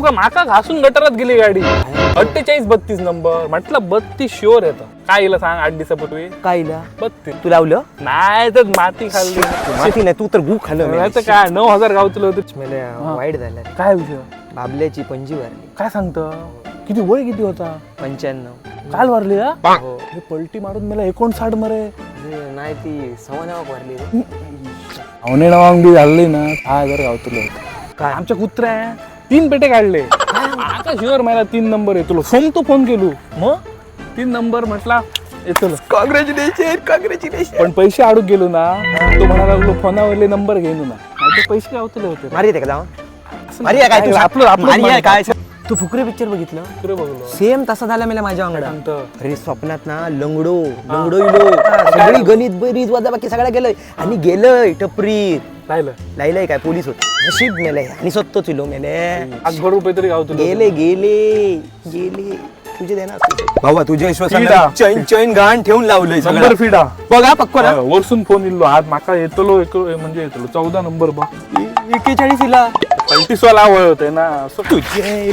तुका माका घासून गटारात गेली गाडी. 48 32 नंबर म्हटलं, 32 शुअर येतं. काय येईल सांग, 8 दिवसापूर्वी. काय इला? 32. तू लावलं? नाही तर माती खाल्ली. माती नाही, तू तर गु खाल्लं. नाही तर काय, 9,000 गावतलं होते. मेल्या, वाईट झालं रे. काय विषय? बाबल्याची पणजी भरली. काय सांगतं? किती वय किती होता? 95. काल वारली हा? हो. हे पलटी मारून मला 59 मरे. अरे, नाही, ती 9.25 भरली रे. अवने नवांग बी झाली ना, 10,000 गावतलं होतं. काय? आमच्या कुत्र्या तीन पेटे काढले. आता शुअर मला तीन नंबर येतो. सोमतो फोन केलो मग तीन नंबर म्हटला येतो. Congratulation, congratulation. पण पैसे अडूक गेलो ना, तो म्हणायला लागलो फोनावरले नंबर घेऊन ना, नाही तर पैसे गावतले होते. मारी येते का जाऊन? असं मारी आहे काय तू? आपलं आपलं. मारी आहे काय तू? फुकरे पिक्चर बघितलं? कुत्रे बघलो. सेम तसा झाला मेला माझ्या अंगडा. सांगतं? अरे, स्वप्नात ना लंगडो लंगडो इलो, सगळी गणित बरीच वजा बाकी सगळं गेलंय आणि गेलंय टपरीत. राहिलं. लाईलाय काय, पोलीस होते. नशीब मेले आणि स्वतःच इलो मेले. 8 रुपये तरी गावतले. गेले गेले गेले तुझे देणार. भावा, तुझ्या फिडा. विश्वासानं चैन चैन गहाण ठेवून लावलंय नंबर सगळं. फिडा. बघा पक्को ना. वरसून फोन इल्लो आज माका येतलो म्हणजे येतलो. 14 नंबर बघ. 41 इला. पलटीसवाला वय होते ना असं. तुझे